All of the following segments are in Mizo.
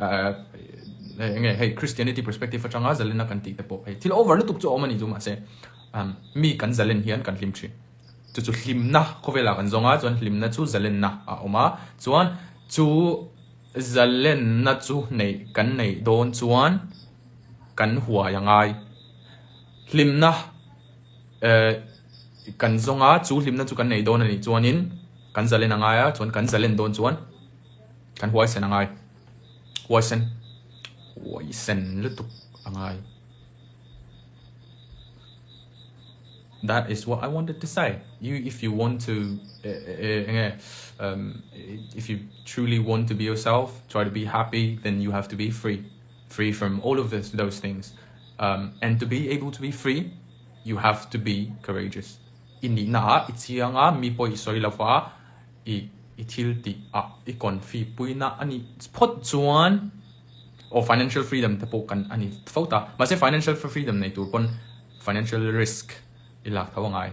Enge hei Christianity perspective atanga zalenna kan tih te pawh hei thil over lutuk chu a awm a ni chu mahse mi kan zalen hian kan hlim thin. Chu chu hlimna khawvelah kan zawng a chuan hlimna chu zalenna a awm a chuan chu zalenna chu neih kan neih dawn chuan kan huai a ngai. Hlimna kan zawng a chu hlimna chu kan neih dawn a nih chuanin kan zalen a ngai a chuan kan zalen dawn chuan kan huaisen a ngai. Huaisen huaisen lutuk a ngai. That is what I wanted to say. You if you want to enge um if you truly want to be yourself, try to be happy, then you have to be free. Free from all of this those things. Um and to be able to be free, you have to be courageous. I nihna ah i chiang a, mi pawh i sawi lova, i i thil tih ah i confi puina a nih phawt chuan aw financial freedom te pawh kan a ni fo ta. Mahse financial freedom nei tur pawn financial risk i lak tho a ngai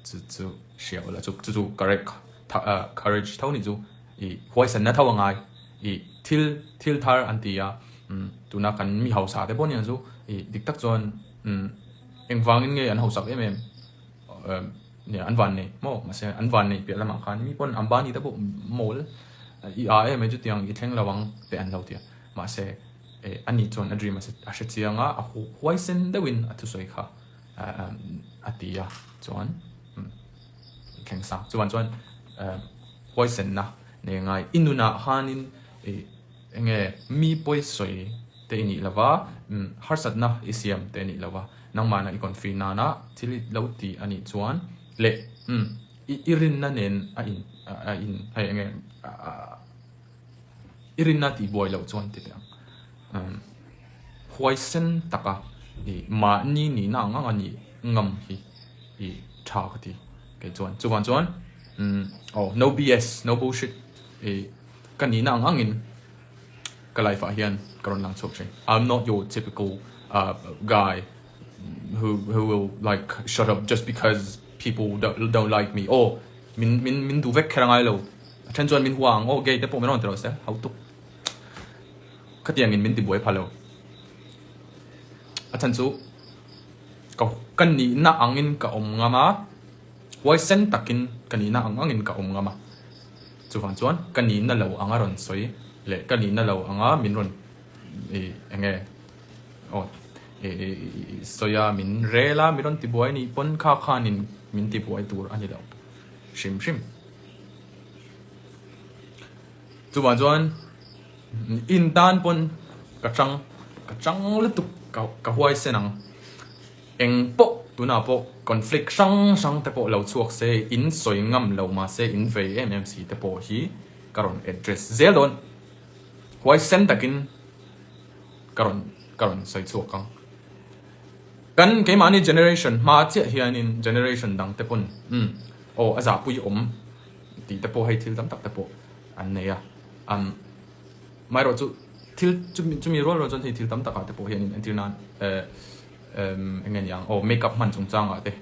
chu chu hria ula chu chu chu correct courage tho nih chu i huaisanna tho a ngai i thil thil thar an ti a tuna kan mi hausa te pawh nia chu i dik tak chuan engvangin nge an hausak em em. Nia an van nei maw mahse an van nei piah lamah khan mi pawn Ambani te pawh mawl i a em ai chutiang i thleng lo ang teh an lo ti a mahse eh ani chuan a dream a hre chiang a a huaisen deuhin a thusawi kha a ti a chuan thleng sang chuan chuan huaisenna nei ngai i nunah khanin ih enge mi pawisawi te i nih lova harsatna i siam te a nih lova. Nangmahna i confi nana thil i lo ti a nih chuan leh umm i i rinna nen a in a in hei enge i rinna tih buai loh chuan ti teh ang umm huaisen taka i mahni nihna ang ang a nih ngam hi i tha ka ti kei chuan chuvang chuan umm aw no BS no bullshit i ka nihna ang angin. Ka life ah hian ka rawn lang chhuak thin. I'm not your typical guy who who will like shut up just because people don't don't like me. Aw min min min duh vek kher a ngai lo. A then chuan min hua ang aw gay te pawh min rawn ti rawh se hau tuk. Khatiangin min ti buai pha lo. A chhan chu ka ka nihna angin ka awm ngam a. Huaisen takin ka nihna ang angin ka awm ngam a, chuvang chuan ka nihna lo anga rawn sawi leh ka nihna lo anga min rawn ih eng nge aw ih sawi a min rel a min rawn tibuai nih pawn kha khanin min tibuai tur a ni lo hrim hrim. Chuvang chuan in tan pawn ka chang ka chang lutuk ka ka huaisen ang. Eng pawh tunah pawh conflict hrang hrang te pawh lo chhuak se, in sawi ngam lo mahse in vei em em si te pawh hi ka rawn address zel dawn. Huaisen takin ka rawn ka rawn sawi chhuak ang. Kan keimahni generation hma chiah hianin generation dang te pawn umm aw a zahpui awm tih te pawh hei thil tam tak te pawh an nei a. Umm amaherawh chu thil chumi chumi rual rual chuan hei thil tam takah te pawh hianin entir nan eh eng nge niang aw makeup hman chungchangah te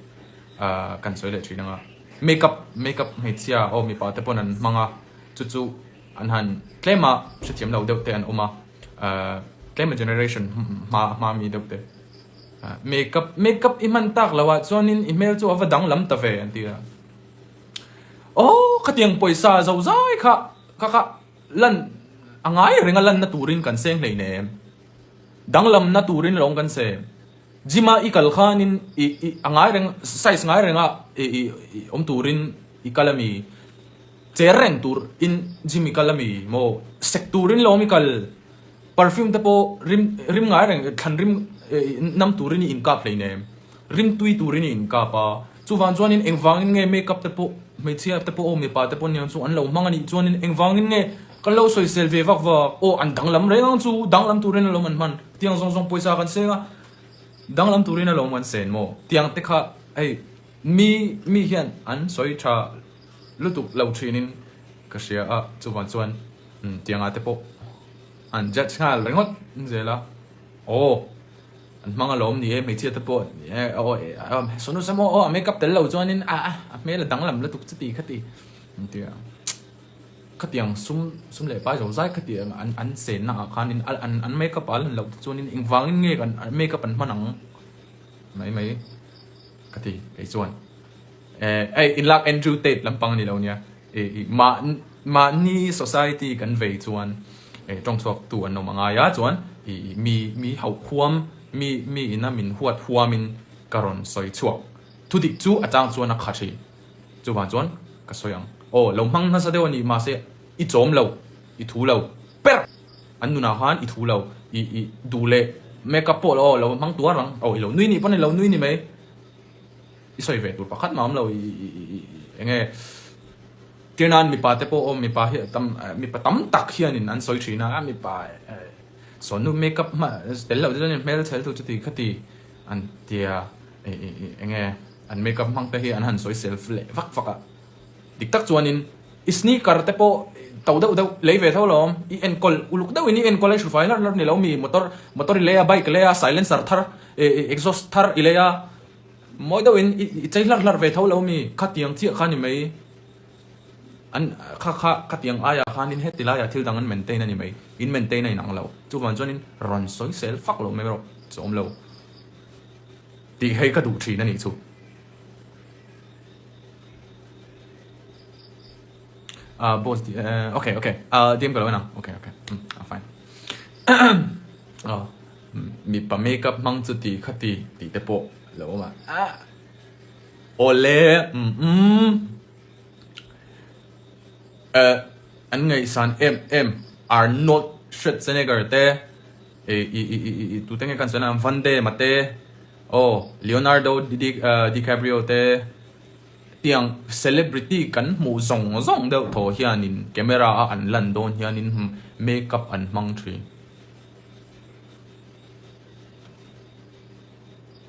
ah kan sawi leh thin ang a makeup makeup hmeichhia aw mipa te pawn an hmang a chu chu an han tlem a hrethiam lo deuh te an awm a ah tlem a generation hma hma mi deuh te ah makeup makeup i hman tak loh ah chuanin i hmel chu a va danglam ta ve an ti a aw khatiang pawisa zo zai kha kha kha lan a ngai reng a lanna turin kan seng hleinem. Danglamna turin lawng kan se. Gym a i kal khanin i i a ngai reng size ngai renga i i i awm turin i kal ami? Cher reng tur in gym i kal ami maw? Sek turin lawm i kal. Perfume te pawh rim rim ngai reng thlan rim nam turin i inkap hleinem. Rim tui turin i inkap a. Chuvang chuanin engvangin nge makeup te pawh hmeichhia te pawh aw mipa te pawh aniang chu an lo hmang anih chuanin engvangin nge kan lo sawisel ve vak vak aw an danglam reng ang chu danglam turin alawm an hman tiang zawng zawng pawisa kan seng a danglam turin alawm kan sen maw tiang te kha hei mi mi hian an sawi tha lutuk lo thinin ka hria a chuvang chuan tiangah te pawh an judge nghal ringawt zel a aw. An hmang alawm ni e, hmeichhia te pawh Sonu Samo aw a makeup tel lo chuanin a a hmel a danglam lutuk chuti khati an ti a. Khatiang sum sum leh pai zo zai khatiang an an senna ah khanin a an an makeup ah lan loh te chuanin engvangin nge kan makeup an hman ang mai mai ka ti kei chuan. Eh hei inlak Andrew Tate lampang a ni lo nia ih ih mah mahni society kan vei chuan eh tawng chhuak tu an awm a ngai a chuan ih ih mi mi hauh huam mi mi ina min huat huamin ka rawn sawi chhuak thu dik chu a chang chuan a kha thin. Chuvang chuan ka sawi ang. Aw, lo hmang nasa deuh a ni, mahse i chawm lo, i thu lo per. An nunah khan i thu lo, i i duh leh makeup pawh aw lo hmang tuar ang, aw i lo nui nih pawn i lo nui ni mai. I sawi ve tur pakhat mah awm lo, i i i eng nge tir nan mipa te pawh aw mipa hi tam mipa tam tak hianin an sawi thin a, mipa sawn nu makeup hma tel loh te chuan hmel chhel tu chuti khati an tia i i i eng nge. An makeup hmang te hi an han sawi self leh vak vak a, dik tak chuanin i sneaker te pawh to deuh deuh lei ve tho lawm, i enkawl uluk deuhin i enkawl a, i hrufai hlar hlar ni lo mi motor motor i lei a, bike i lei a, silencer thar exhaust thar i lei a, mawi deuhin i chei hlar hlar ve tho lo mi, khatiang chiah kha ni mai, an kha kha khatiang aiah khanin heti laiah thil dang an maintain a ni mai, in maintain a inang lo, chuvang chuanin rawn sawi sel fak lo mai erawh chu awm lo. Tih hei ka duh thin a nih chu. Ah boss di eh okay okay ah DM ka lo en ang okay okay um ah fine ah mipa makeup hmang chu ti kha ti tih te pawh lo awm a ah awle um um eh an ngaihsan em em Arnold Schwarzenegger te I i i i i tute nge kan sawi na Van Damme te aw Leonardo DiCaprio te tiang celebrity kan hmuh zawng zawng deuh thaw hianin camera a an lan dawn hianin makeup an hmang thin.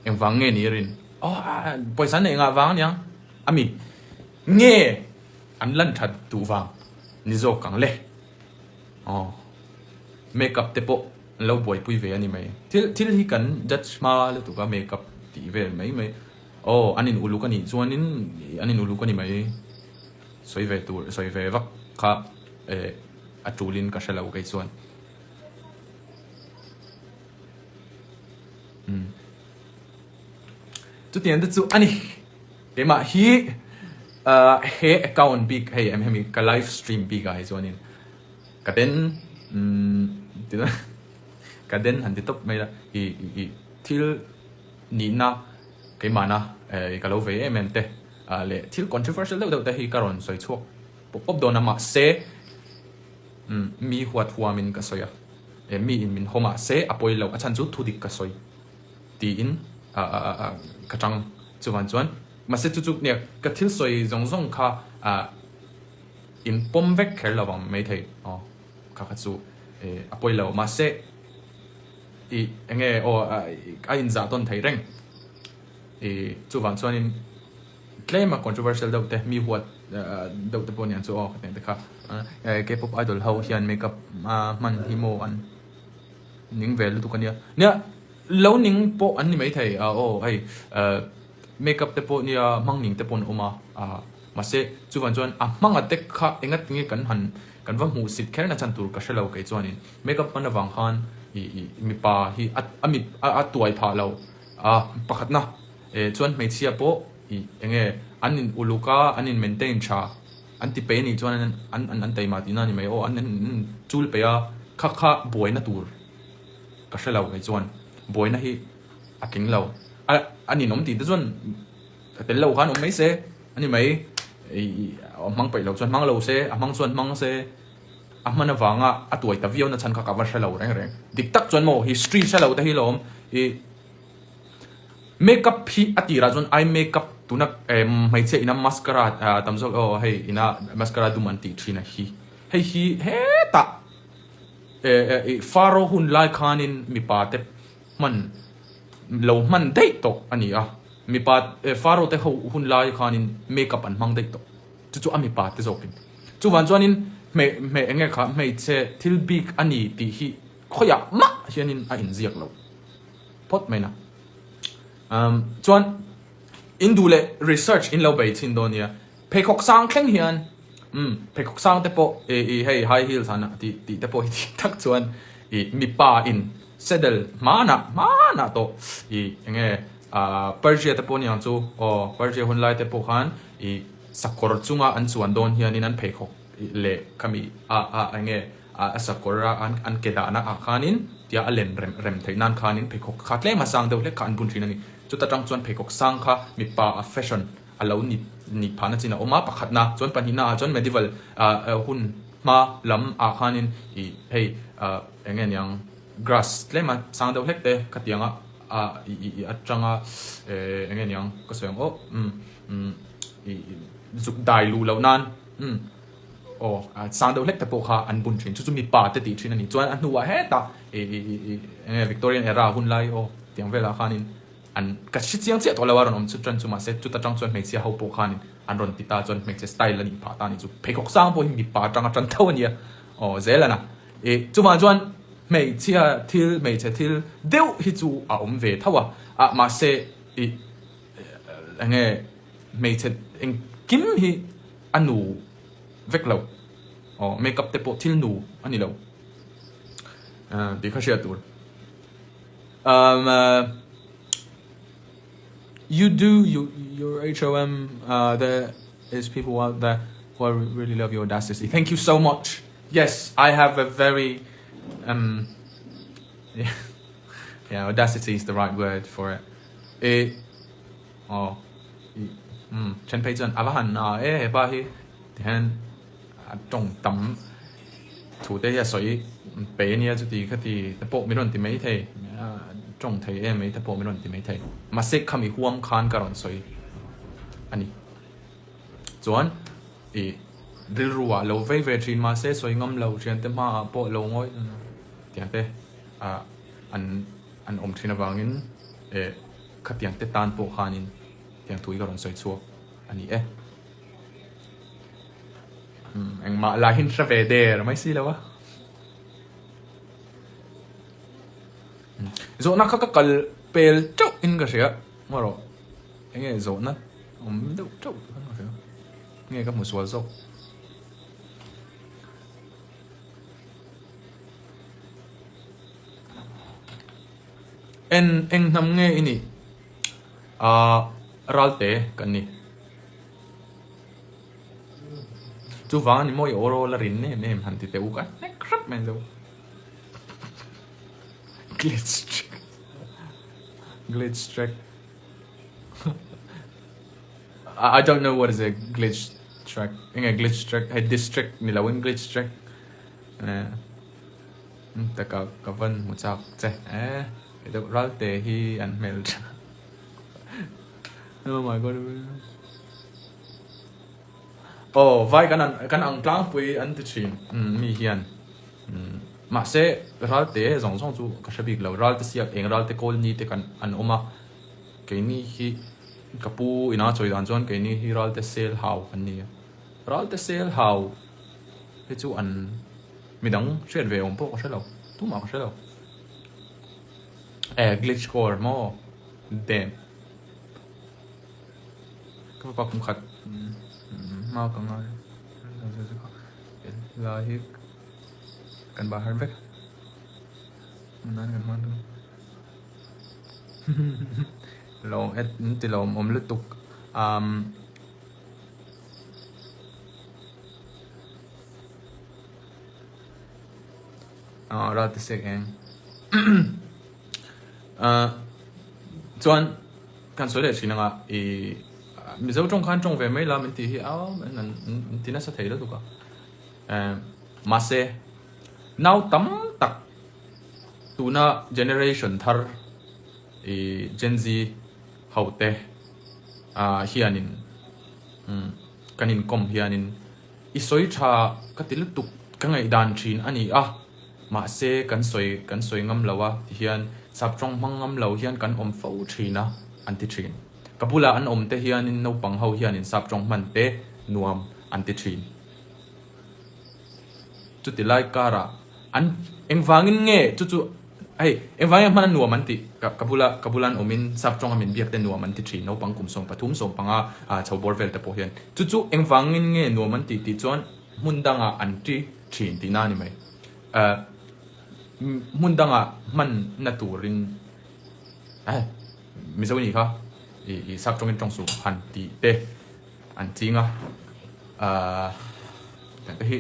Engvang nge ni rin? Aw pawisa neih ngah vang aniang ami nge an lan that duh vang ni zawk ang le. Aw makeup te pawh an lo buaipui ve a ni mai. Thil thil hi kan judge hma lutuk a makeup tih vel mai mai. Aw an in uluk a nih chuanin an in uluk a ni mai. Sawi ve tur sawi ve vak kha eh a tulin ka hre lo kei chuan. Umm chutiang te chu a ni. Keimah hi he account bik hei em hemi ka live stream bik ah hi chuanin ka den umm ka den han ti tawp mai la i i thil nihna keimahna eh ka lo vei em em te leh thil controversial deuh deuh te hi ka rawn sawi chhuak pawp pawp dawn a mahse umm mi huat huamin ka sawi a eh mi in min haw mahse a pawi lo a chhan chu thudik ka sawi. Tiin ka tang chuvan chuan mahse chu chu nia ka thil sawi zawng zawng kha in pawm vek kher lo vang maithei aw kha kha chu a pawi lo mahse ih eng nge aw a inzah tawn thei reng ih chuvang chuanin tlem a controversial deuh te mi huat deuh te pawh aniang chu aw khatiang te kha K-pop idol ho hian makeup hman hi maw an ning ve lutuk ania nia. Lo ning pawh an ni maithei a aw hei makeup te pawh nia hmang ning te pawh an awm a ah mahse chuvang chuan a hmanga te kha enga tinge kan han kan va hmuh sit kher na chhan tur ka hre lo kei chuanin makeup hman avang khan ih ih mipa hi a a mi a tuai phah lo a pakhatna eh chuan hmeichhia pawh ih enge an in uluk a an in maintain tha an ti peih anih chuan an an an taima tihna a ni mai aw an an chul peih a kha kha buaina tur. Ka hre lo kei chuan buaina hi a tling lo a a ninawm tih te chuan a tel lo khan awm mai se a ni mai ih a hmang peih lo chuan hmang lo se a hmang chuan hmang se a hman avanga a tuai ta viau na chhan kha ka va hre lo reng reng dik tak chuan maw history hre lo te hi lawm ih makeup hi a tirah chuan eye makeup tuna eh hmeichhia ina mascara tam zawk aw hei ina mascara dum an tih thin a hi hei hi hetah. Pharaoh hun lai khanin mipa te hman lo hman daih tawh a ni a, mipa Pharaoh te ho hun lai khanin makeup an hmang daih tawh, chu chu a mipa te zawkin. Chuvang chuanin hmeh hmeh enge kha hmeichhe thil bik a ni tih hi khawiah mah hianin a inziak lo phawt mai na. Chuan in duh leh research in lo bei chhin dawn nia, pheikhawk sang thleng hian. Umm pheikhawk sang te pawh i i hei high heels han tih tih te pawh hi dik tak chuan i mipa in saddle hmanah hmanah tawh i enge ah Persia te pawh a ni ang chu aw Persia hun lai te pawh khan i sakawr chunga an chuan dawn hianin an pheikhawk leh khami a a enge a sakawr a an an ke dahna ah khanin tia a len rem rem theih nan khanin pheikhawk kha tlem a sang deuh hlek kha an bun thin a ni. Chuta tang chuan pheikhawk sang kha mipa a fashion a lo ni ni phahna chin a awm a, pakhatna chuan pahnihna ah chuan medieval ah hun hma lam ah khanin ih hei ah eng nge niang grass tlem a sang deuh hlek te khatianga ah ih ih ih atanga eh eng nge niang ka sawi ang aw umm umm ih zuk dai luh loh nan umm aw sang deuh hlek te pawh kha an bun thin chu chu mipa te tih thin a ni chuan a hnuah hetah ih ih ih ih eng nge Victorian era hun lai aw tiang velah khanin An ka hre chiang chiah tawh lo a rawn awm chu tan chu mahse chuta tang chuan hmeichhia ho pawh khanin an rawn ti ta chuan hmeichhe style a nih phah ta a nih chu pheikhawk sang pawh hi mipa atanga tan tho a nia aw zel ana ih chuvang chuan hmeichhia thil hmeichhe thil deuh hi chu a awm ve tho a ah mahse ih enge hmeichhe engkim hi a nu vek lo aw makeup te pawh thil nu a ni lo tih kha hriat tur. Um you do you your HOM uh there is people out there who I really love your audacity. Thank you so much. Yes, I have a very um yeah, yeah audacity is the right word for it. E oh um then phei chuan ava han a e hepa hi tihian A tawng tam thu te hi a sawi pe ania chuti khati te pawh min rawn ti mai thei, a tawng thei em mai te pawh min rawn ti mai thei. Mahse khami huam khan ka rawn sawi a ni. Chuan i rilru ah lo vei ve thin mahse sawi ngam lo thiante hmaah pawh lo ngawi tiang te ah an an awm thin avangin eh khatiang te tan pawh khanin tiang thu hi ka rawn sawi chhuak a ni e. Engmah lahin hre ve der mai si lo a. Zawhna kha ka kal pel teuh in ka hria maw rawh enge zawhna awm deuh teuh khan ka hria nge ka hmu sual zawk. En eng hnam nge i nih? Ahh Ralte kan ni. Chuvang a ni maw i aw rawl a rin em em han ti teh u ka hnek hrep mai zo. Glitch track Glitch track I don't know what is a glitch track enge glitch track hei district ni lo in glitch track eh taka ka van hmu chak che eh deuh ralte hi an hmel tha. Oh my god. Oh, vai kan an kan ang tlangpui an ti thin. Um, mi hian. Um, mahse ralte zawng zawng chu ka hre bik lo. Ralte siak eng ralte kawl ni te kan an awm a. Keini hi ka pu ina chawi dan chuan keini hi ralte sel hau kan ni a. Ralte sel hau hi chu an midang hriat ve awm pawh ka hre lo. Tumah ka hre lo. Eh, glitch core maw? Damn. Ka fapa kum khat hma ka ngai la hi kan bah har vek nan kan hman tu lawm et ti lawm awm lutuk um ah ral ti sek eng ah chuan kan sawi leh thin anga i Mizo tawng khan tawng ve mai la min tih hi a an ti nasa thei lutuk a eh mahse nau tam tak tuna generation thar i Gen Z ho te ah hianin kan inkawm hianin I sawi tha ka ti lutuk ka ngaihdan thin a ni a, mahse kan sawi kan sawi ngam lo a ti hian saptawng hmang ngam lo hian kan awm fo thin a an ti thin. Ka bulah an awm te hianin naupang ho hianin saptawng hman te nuam an ti thin. Chuti lai karah an engvangin nge chu chu. Hei, engvang nge hman a nuam an tih? Ka ka bula ka bula an awmin sap tawnga min biak te nuam an ti thin, naupang kum 13, 15 ah chho bawr vel te pawh hian. Chu chu engvangin nge nuam an tih tih chuan hmun dangah an ti thin tihna a ni mai. Eh, hmun dangah hmanna turin eh Mizo nih kha i i sap tawngin tawng suh han tih te an ching a, ah te hi.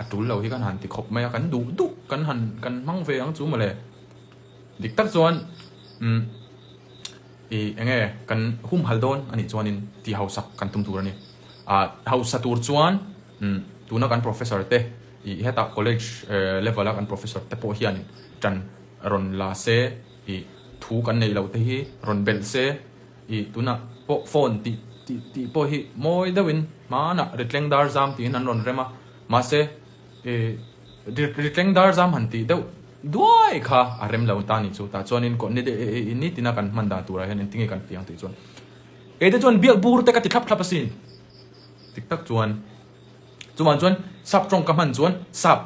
A tul lo hi kan han ti khawp mai a, kan duh duh kan han kan hmang ve ang chu mawle. Dik tak chuan umm ih eng nge kan humhalh dawn a nih chuanin tih hausak kan tum tur a ni. Ah hausa tur chuan umm tuna kan professor te ih hetah college level a kan professor te pawh hianin tan rawn la se ih thu kan neih loh te hi rawn belh se ih tunah pawh phone tih tih tih pawh hi mawi deuhin hmanah ritleng dar zam tiin an rawn rem a mahse ih ritleng dar zam han tih deuh duai kha a rem lo ta nih chu tah chuanin kawh ni ih nitina kan hman dan turah hian engtin nge kan tih ang tih chuan kei te chuan biak bur te ka ti thlap thlap asin dik tak chuan chuvang chuan sap tawng ka hman chuan sap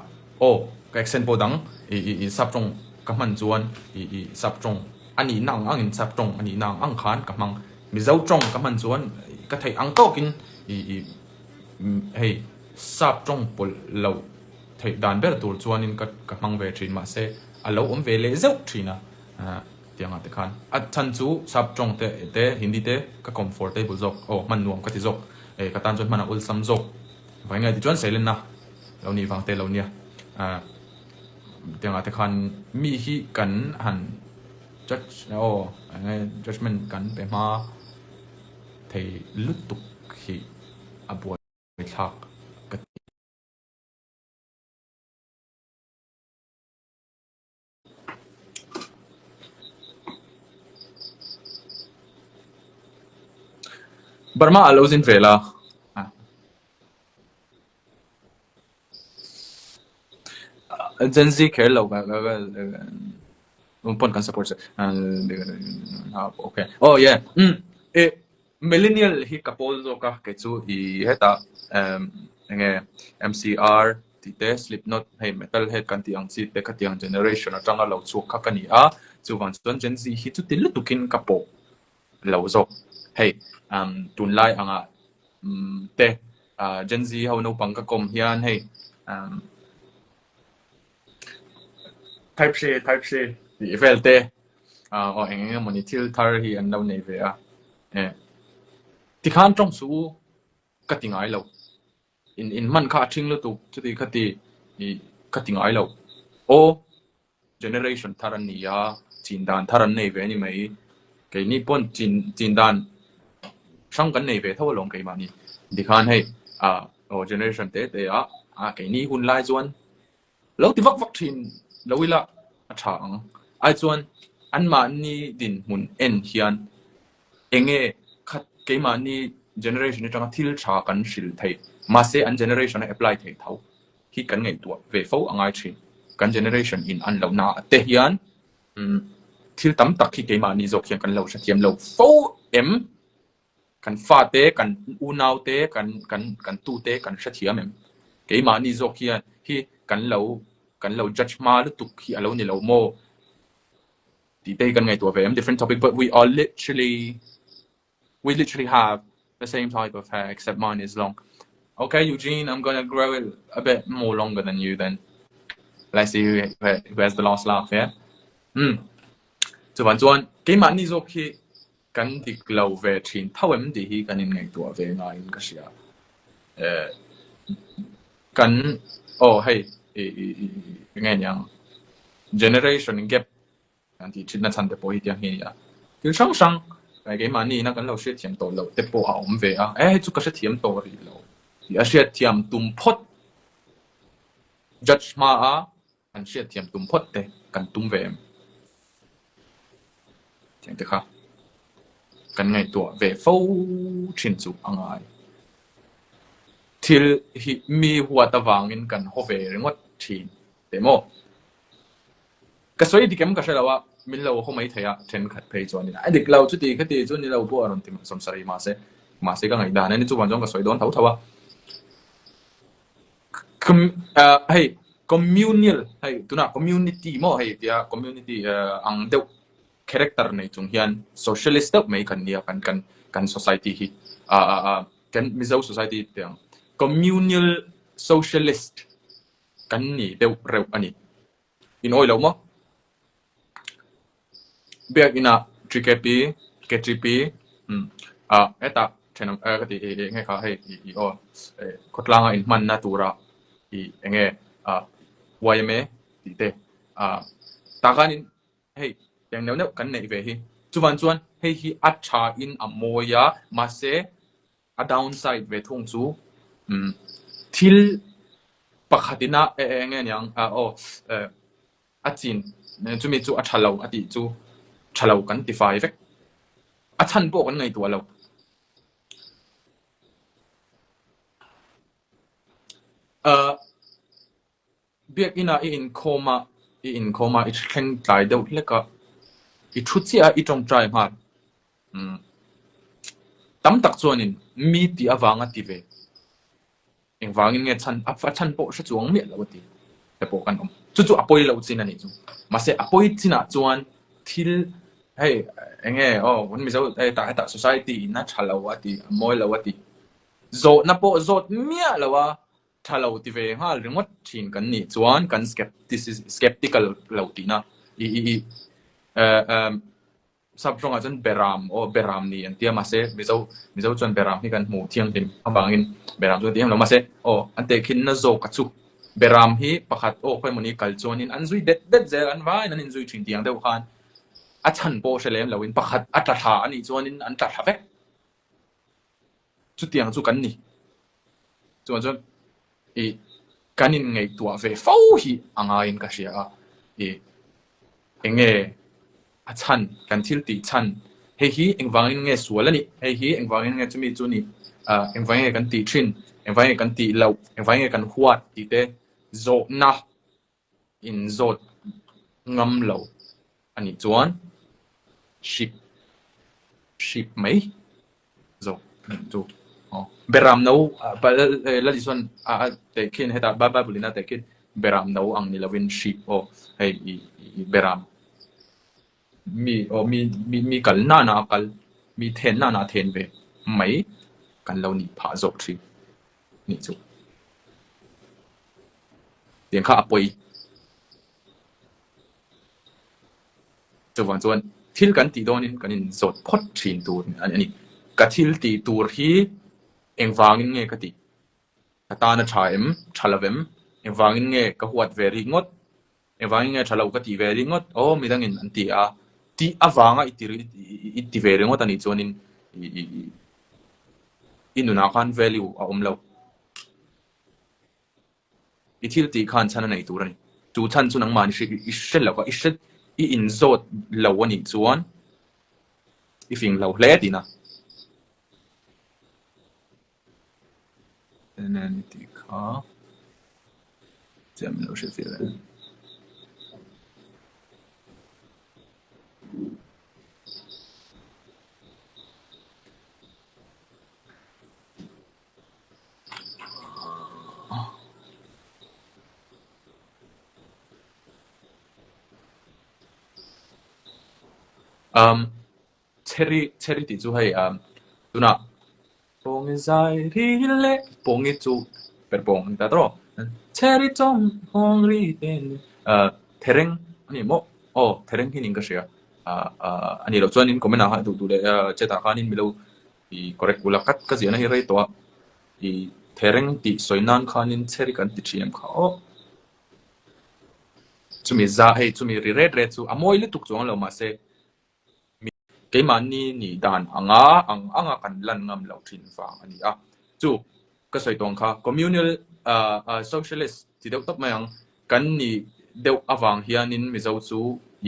aw ka accent pawh dang ih ih ih sap tawng ka hman chuan ih ih sap tawng a nihna ang angin sap tawng a nihna ang ang khan ka hmang. Mizo tawng ka hman chuan ka theih ang tawkin ih ih hei sap tawng pawlh loh theih dan ber tur chuanin ka ka hmang ve thin mahse a lo awm ve leh zeuh thin a tiangah te khan. A chhan chu sap tawng te te Hindi te ka comfortable zawk aw hman nuam ka ti zawk eh ka tan chuan hman a awlsam zawk vang nge tichuan seilenna lo nih vang te lo nia tiangah te khan mi hi kan han Judge aw eng nge judgement kan pe hma thei lutuk hi a buaithlak ka ti. Burma ah lo zin ve la. Gen Z kher lo ka ka pawn kan support che okay oh yeah um e millennial hi ka pawl zawk a kei chu i hetah um enge M_C_R tih te slipknot hei metal head kan tih ang chi te khatiang generation atanga lo chhuak kha ka ni a chuvang chuan Gen Z hi chuti lutukin ka pawh lo zawk. Hei umm tunlai angah umm te ah Gen Z ho naupang ka kawm hian hei umm type C type C tih vel te ah aw eng eng emawni thil thar hi an lo nei ve a eh tikhan tawng suh u ka ti ngai lo. In in hman kha a thing lutuk chuti kha ti ih ka ti ngai lo. Aw. Generation thar an ni a, chin dan thar an nei ve a ni mai. Keini pawn chin chin dan hrang kan nei ve tho alawm keimahni. Tikhan hei ah aw generation te te ah ah keini hun lai chuan lo ti vak vak thin lo ila a tha ang. Ai chuan anmahni dinhmun en hian enge khat keimahni generation atanga thil tha kan hrilh theih mahse an generation a apply theih tho. hi kan ngaihtuah ve fo a ngai thin. Kan generation in an lohna ah te hian thil tam tak hi keimahni zawk hian kan lo hrethiam lo fo em? Kan fate, kan unau te, kan kan kan tute kan hrethiam em? Keimahni zawk hian hi kan lo kan lo judge hma lutuk hi a lo ni lo maw? Tih te hi kan ngaihtuah ve em? Different topic but we are literally We literally have the same type of hair except mine is long. Okay, Eugene, I'm gonna grow it a bit more longer than you then. Let's see who, who has the last laugh, yeah? Hmm. Chuan chuan keimahni zawk hi kan dik lo ve thin tho em tih hi kan inngaihtuah ve ngaiin ka hria. Eh, kan oh hei i i i nge niang generation gap Kan tih thinna chhan te pawh hi tiang hi a ni a. Thil hrang hrang keimahni ina kan lo hriatthiam tawh loh te pawh a awm ve a, e hei chu ka hrethiam tawh rih lo tih a hriatthiam tum phawt judge hma a kan hriatthiam tum phawt te kan tum ve em? Tiang te kha kan ngaihtuah ve fo thin chu a ngai. Thil hi mi huat avangin kan haw ve ringawt thin teh maw? Ka sawi dik em ka hre lo a, min lo haw mai thei a, thenkhat phei chuan a dik lo chuti khati chu ni lo pawh a rawn ti sawmsarih mahse, mahse ka ngaihdan a ni chuvang chuan ka sawi dawn tho tho a. Hei. Communal hei tunah community maw hei tia community ang deuh character nei chung hian socialist deuh mai kan nia kan kan kan society hi ah kan Mizo society te ang communal socialist kan ni deuh reuh a ni. In awi lo maw? Biakinah TKP, KTP, umm ah hetah thenawm eh ka ti ih eng nge kha hei ih ih aw eh khawtlanga inhmanna tura ih eng nge ah yma tih te ah tah khanin hei eng neuh neuh kan neih ve hi. Chuvan chuan hei hi a thain a mawi a mahse A downside ve thung chu umm thil pakhat ina e eng nge niang ah aw eh a chin chumi chu a tha lo a tih chu tha lo kan ti fai vek. A chhan pawh kan ngaihtuah lo. Ah. Biakinah i inkhawm a, i inkhawm a, i thleng tlai deuh hlek a, i thu chiah a, i tawngtai nghal. Umm. Tam tak chuanin mi tih avanga ti ve. Engvangin nge chhan, a chhan pawh hre chuang miah lo a ti te pawh kan awm. Chu chu a pawi lo chin a nih chu. Mahse a pawi chinah chuan thil hei eng nge aw kan Mizo hetah hetah society in a tha lo a ti, a mawi lo a ti. Zawhna pawh zawt miah lo a, Tha lo ti ve nghal ringawt thin kan nih chuan kan skeptical lo tihna i i i eh sap tawngah chuan beram aw beram ni an tia mahse mizo mizo chuan beram hi kan hmu thianghlim avangin beram chu an ti em lo mahse aw an tehkhinna zawk a chu beram hi pakhat aw khawi mawni kal chuanin an zui det det zel an vaiin an inzui thin tih ang deuh khan a chhan pawh hre lem loin pakhat a tla thla a nih chuanin an tla thla vek. Chutiang chu kan ni. Chuan chuan i kan inngaihtuah ve fo hi a ngaiin ka hria a, i enge a chhan, kan thil tih chhan, hei hi engvangin nge sual a nih, hei hi engvangin nge chumi chu nih, ah engvangin nge kan tih thin, engvangin nge kan tih loh, engvangin nge kan huat tih te zawhna inzawt ngam lo a nih chuan hrip hrip mai zawk a nih chu. Aw Beram no Lali chuan a tehkhin hetah Bible in a tehkhin Beram no ang ni lovin hrip aw hei ih Beram Mi aw mi mi mi kal nana a kal, mi then nana a then ve mai kan lo nih phah zawk thin nih chu. Tiang kha a pawi. Chuvang chuan thil kan tih dawnin kan inzawt phawt thin tur a ni. Ka thil tih tur hi engvangin nge ka tih? Ka tan a tha em? Tha lo em? Engvangin nge ka huat ve rikngawt? Engvangin nge tha lo ka tih ve ringawt? Aw midangin an ti a, tih avanga i ti i ti ve ringawt a nih chuanin i nunah khan value a awm lo. I thil tih khan chhan a nei tur a ni. Chu chhan chu nangmah i hre lo va, i hre i inzawt lo a nih chuan i fing lo hle tihna. Nen tih kha chiah min lo hriat fiah leh. Um, Chheri chheri tih chu hei ah tunah Pawngi zai ri leh Pawngi chu per pawng a ni ta tawh Chheri chawm hawng ri te ah thereng a ni maw aw thereng hi niin ka hria ah ah a nih loh chuanin comment ah khan duh duh leh chat ah khanin milo ih correct ula ka ka ziahna hi rei tawh a ih thereng tih sawi nan khanin chheri kan ti thin em kha aw chumi za hei chumi ri ret ret chu a mawi lutuk chuang lo mahse Keimahni nih dan anga ang anga kan lan ngam loh thin vang a ni a. Chu ka sawi tawng kha communal socialist ti deuh tawp mai ang kan nih deuh avang hianin Mizo chu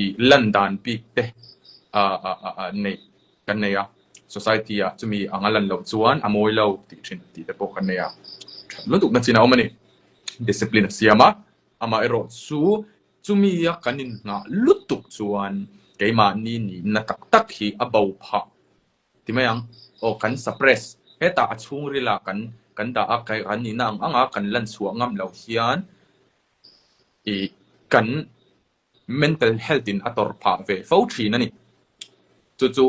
i lan dan bik te neih kan nei a. Society ah chumi anga lan loh chuan a mawi lo tih thin tih te pawh kan nei a. That lutuk na chin a awm a ni. Discipline a siam a, amaherawh chu Chumia kan innghah lutuk chuan keimahni nihna tak tak hi a bo phah ti mai ang. Aw kan suppress, hetah a chhungrila kan kan dah a, kan nihna ang anga kan lan chhuah ngam loh hian. I kan mental health in a tawrh phah ve fo thin a ni. Chu chu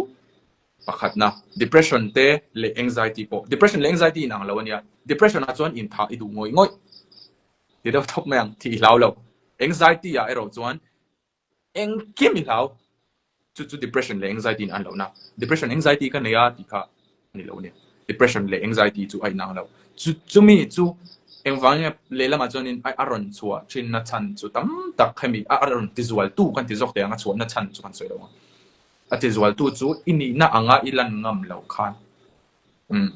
pakhatna depression te leh anxiety pawh. Depression leh anxiety inang lo a nia. Depression ah chuan inthah i duh ngawih ngawih. Ti deuh thawk mai ang, thih i hlau lo. Anxiety ah erawh chuan Engkim i hlau. Chu chu depression leh anxiety in an lohna. Depression anxiety ka nei a tih kha a ni lo a nia. Depression leh anxiety chu a inang lo. Chu chumi chu engvang nge lehlamah chuanin a a rawn chhuah thinna chhan chu tam tak hemi a rawn tizualtu kan ti zawk teh ang a chhuahna chhan chu kan sawi lo ang. A tizualtu chu i nihna anga i lan ngam loh khan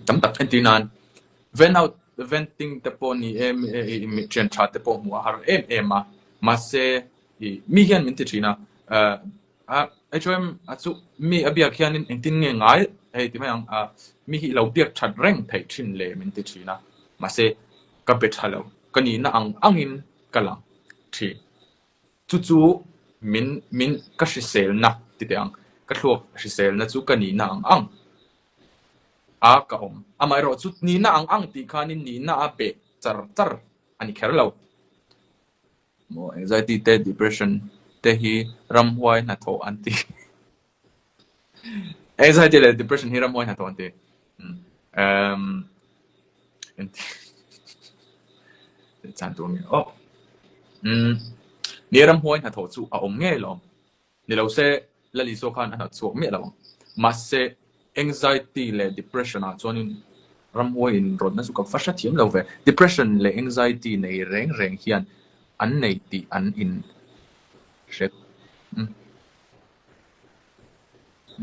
Tam tak entir nan vent out venting te pawh ni e mi thian tha te pawh hmuh a har em em a mahse ih mi hian min ti thin a ah HOM a chu mi a biak hianin engtin nge ngai hei ti mai ang ah mi hi lo biak that reng theih thin le min ti thin a mahse ka be tha lo ka nihna ang angin ka lang thin. Chu chu min min ka hriselna ti teh ang, ka thluak hriselna chu ka nihna ang ang a ka awm. Amaherawh chu nihna ang ang tih khanin nihna a beh char char a ni kher lo. Maw anxiety te depression te hi ramhuai hnathawh an ti. Anxiety leh depression hi ramhuai hnathawh an ti. Um, chan tur nge aw. Um, ni ramhuai hnathawh chu a awm ngei lo. Ni lo se Lal Isua khan a hnat chhuak miah lo ang. Mahse anxiety leh depression ah chuanin ramhuai in rawtna chu ka va hrethiam lo ve. Depression leh anxiety nei reng reng hian an nei tih an in hre. Um.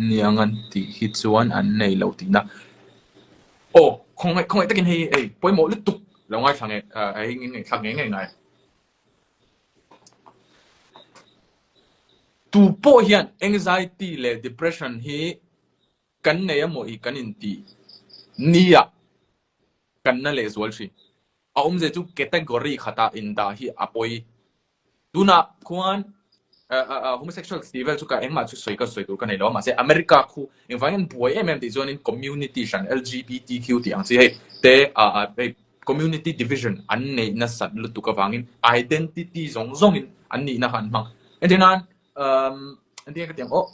Niang an tih hi chuan an nei lo tihna. Aw, khawngaih khawngaih takin hei hei pawimawh lutuk lo ngaithla nge hei ngaihthlak ngei ngei ngai. Tu pawh hian anxiety leh depression hi kan nei emaw i kan intih nia kan na lehzual thin. A awmzia chu category khatah indah hi a pawi. Tunah khuan homosexuals tih vel chu ka engmah chu sawi ka sawi tur ka nei lo a, mahse America khu engvangin an buai em em tih chuanin community hran LGBTQ tih ang chi hei te hei community division an neih nasat lutuk avangin identity zawng zawngin an nihna kha an hmang. Entir nan entir ka ti ang aw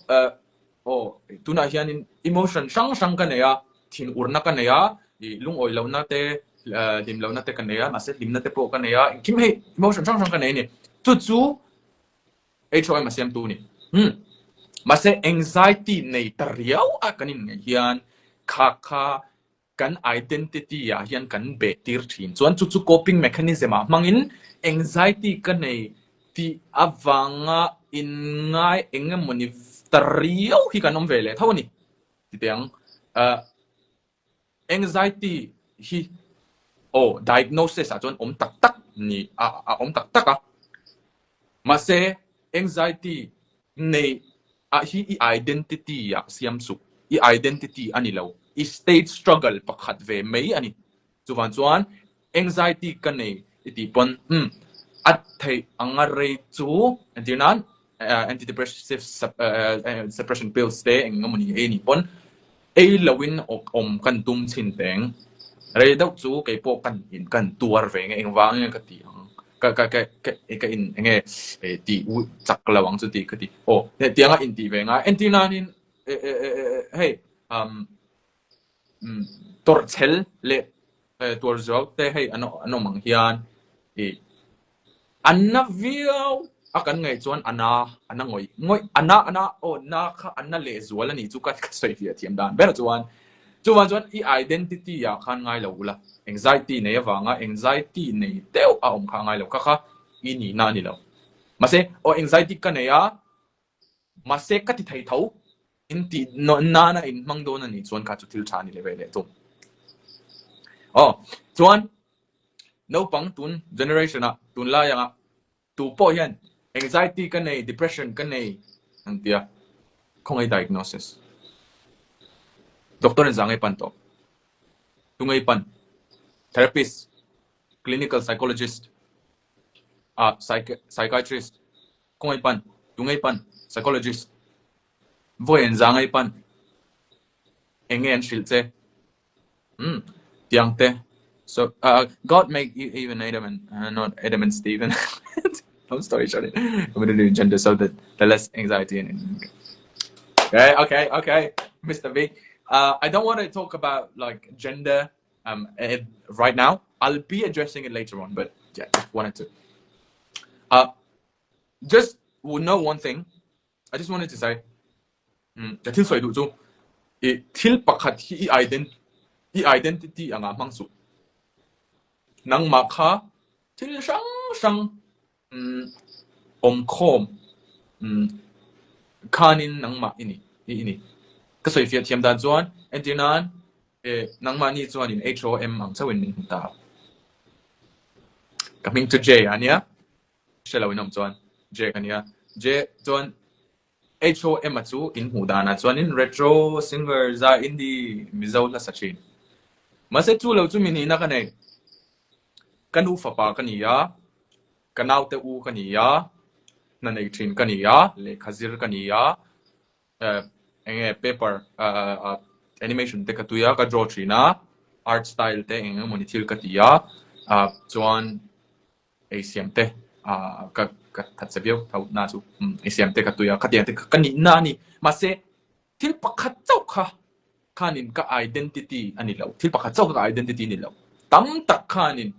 Aw, tunah hianin emotion hrang hrang ka nei a, thinurna ka nei a, ih lungawi lohna te, hlim lohna te ka nei a, mahse hlimna te pawh ka nei a, engkim hei emotion hrang hrang ka nei a ni. Chu chu HOM a siamtu a ni. Hmm. Mahse anxiety nei ta riau a kan inngaih hian kha kha kan identity ah hian kan beh tir thin. Chuan chu chu coping mechanism ah hmangin anxiety ka nei tih avanga inngai eng emawni ta riau hi kan awm ve leh tho a ni. Ti teh ang. Uh, anxiety hi aw diagnosis ah chuan awm tak tak ni a a awm tak tak a. Mahse anxiety nei ah hi i identity ah siam suh, i identity a ni lo, i state struggle pakhat ve mai a ni. Chuvang chuan anxiety ka nei i tih pawn umm a theih anga rei chu entir nan antidepressive suppression pills te eng emaw ni ei nih pawn Ei loin awm kan tum chhin teng. Rei deuh chu kei pawh kan in kan tuar ve nge engvang nge ka ti ang. Ka ka ka ka ka in enge tih chak lo ang chu tih ka ti. Aw hetianga in tih ve ngai. Entir nanin hei um tawrhchhel leh tuar zuau te hei an awm ang hian ih An na viau a kan ngaih chuan a na a na ngawih ngawih a na a na aw na kha a na lehzual a nih chu ka ka sawi fiah thiam dan ber chuan chuvang chuan i identity ah khan ngai lo ula anxiety nei avanga anxiety nei deuh a awm kha a ngai lo kha kha i nihna a ni lo mahse aw anxiety ka nei a Mahse ka ti thei tho, in tih nana in hmang dawn a nih chuan kha chu thil tha a ni leh ve leh thung. Aw, chuan naupang tun generation ah tunlai anga tu pawh hian anxiety ka nei, depression ka nei an ti a, khawngaih diagnosis. Doctor in zah ngei pan tawh, tu ngei pan, therapist, clinical psychologist, ah psychiatrist, Khawngaih pan, tungei pan, psychologist, vawi an zangei pan, eng nge an hrilh che? Umm, tiang te. So, uh, God make Eve and Adam and, uh, not Adam and Stephen. Long story short, I'm gonna do gender so that the less anxiety and okay, okay, okay, Mr. V. Uh, I don't want to talk about like gender um eh, right now. I'll be addressing it later on, but yeah, just wanted to. Uh, just know one thing. I just wanted to say, um, ka thil sawi duh chu i thil pakhat hi i ident i identity anga hmang suh. Nangmah kha thil hrang hrang um awmkhawm um khanin nangmah i ni i ni. Ka sawi fiah thiam dan chuan entir nan eh nangmahni chuanin HOM ang chauhin min hmu ta. Ka hming chu J a nia. Hre lo in awm chuan J ka nia. J chuan HOM-a chu in hmuh danah chuanin retro singer za indie Mizo hla sa thin. Mahse chu lo chu mi nihna ka nei. Ka nu fapa ka ni a, ka naute u ka ni a, hna nei thin ka ni a, lehkha zir ka ni a, eng nge paper animation te ka tui a, ka draw thin a, art style te eng emawni thil ka ti a, chuan ei siam te ah ka ka that che viau tho na chu umm ei siam te ka tui a khatiang te kha ka nihna a ni mahse thil pakhat chauh kha khanin ka identity a ni lo thil pakhat chauh kha ka identity a ni lo tam tak khanin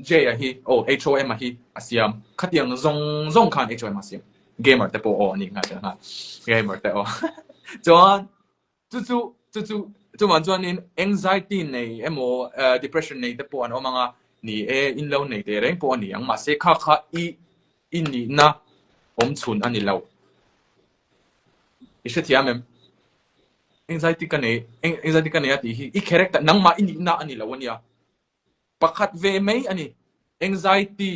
J-a hi aw H_O_M-a hi a siam khatiang zawng zawng khan H_O_M a siam gamer te pawh aw a nih nghal tel nghal gamer te aw chuan Chu chu chu chu chuvang chuanin anxiety nei emaw depression nei te pawh an awm ang a, ni e, in lo nei teh reng pawh a ni ang, mahse kha kha i i nihna awm chhun a ni lo. I hrethiam em? Anxiety ka nei anxiety ka nei a tih hi i character nangmah i nihna a ni lo a nia. Pakhat ve mai a ni. Anxiety